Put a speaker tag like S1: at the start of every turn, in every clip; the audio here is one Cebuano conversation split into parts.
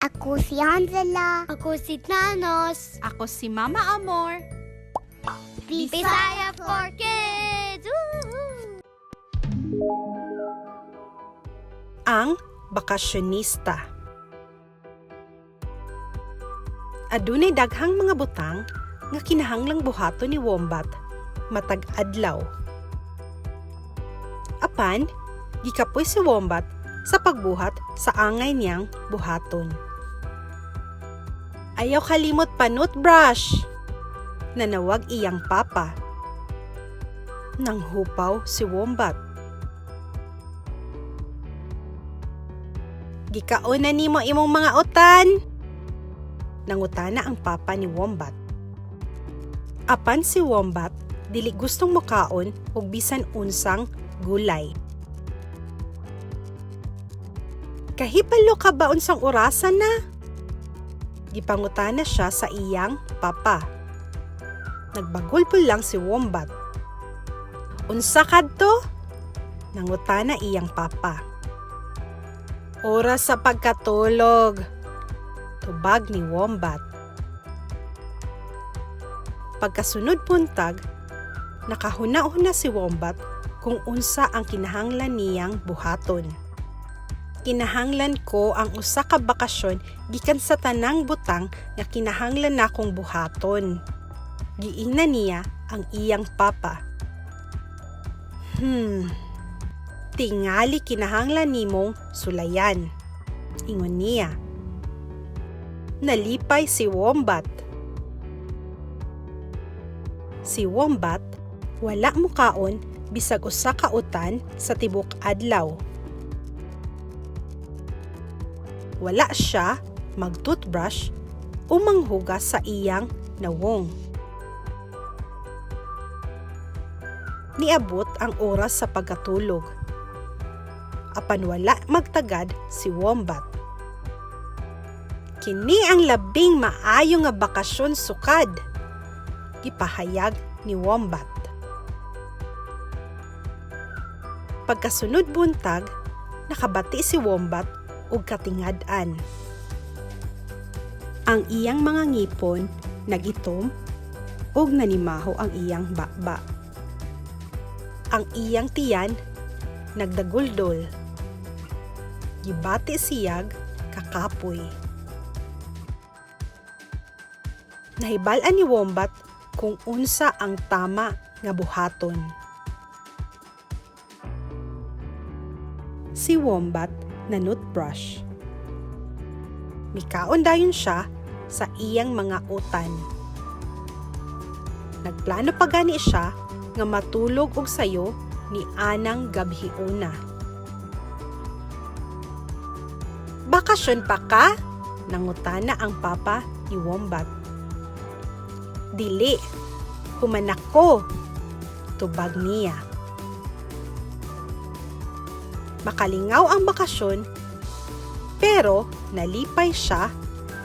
S1: Ako si Angela.
S2: Ako si Thanos.
S3: Ako si Mama Amor.
S2: Bisaya for Kids! Woohoo!
S4: Ang bakasyonista. Adunay daghang mga butang nga kinahanglang buhaton ni Wombat matag adlaw. Apan, gikapoy si Wombat sa pagbuhat sa angay niyang buhaton. "Ayaw kalimot pa-toothbrush," nanawag iyang papa. Nanghupaw si Wombat. "Gikaon na nimo imong mga utan?" nangutana ang papa ni Wombat. Apan si Wombat dili gustong mukaon og bisan unsang gulay. "Kahibalo ka ba unsang orasan na?" gipangutana siya sa iyang papa. Nagbagulbol lang si Wombat. "Unsa kadto?" nangutana iyang papa. "Oras sa pagkatulog," tubag ni Wombat. Pagkasunod buntag, nakahuna-huna si Wombat kung unsa ang kinahanglan niyang buhaton. "Kinahanglan ko ang usa ka bakasyon gikan sa tanang butang nga kinahanglan nakong buhaton," giingnan niya ang iyang papa. Tingali kinahanglan nimong sulayan," ingon niya. Nalipay si Wombat. Si Wombat wala mukaon bisag usa ka utan sa tibok adlaw. Wala siya mag-toothbrush o manghugas sa iyang nawong. Niabot ang oras sa pagkatulog. Apan wala magtagad si Wombat. "Kini ang labing maayo nga bakasyon sukad," gipahayag ni Wombat. Pagkasunod buntag, nakabati si Wombat og katingad-an. Ang iyang mga ngipon nagitom ug nanimaho ang iyang baba. Ang iyang tiyan nagdaguldol. Gibati siyag kakapoy. Nahibal-an ni Wombat kung unsa ang tama nga buhaton. Si Wombat na-toothbrush. Mikaon dayon siya sa iyang mga utan. Nagplano pa gani siya nga matulog og sayo ni anang gabhiona. "Bakasyon pa ka?" nangutana ang papa ni Wombat. "Dili, human na ko," tubag niya. Makalingaw ang bakasyon, pero nalipay siya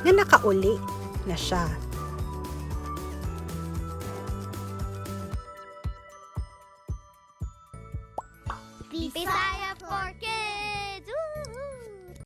S4: nga nakauli na siya.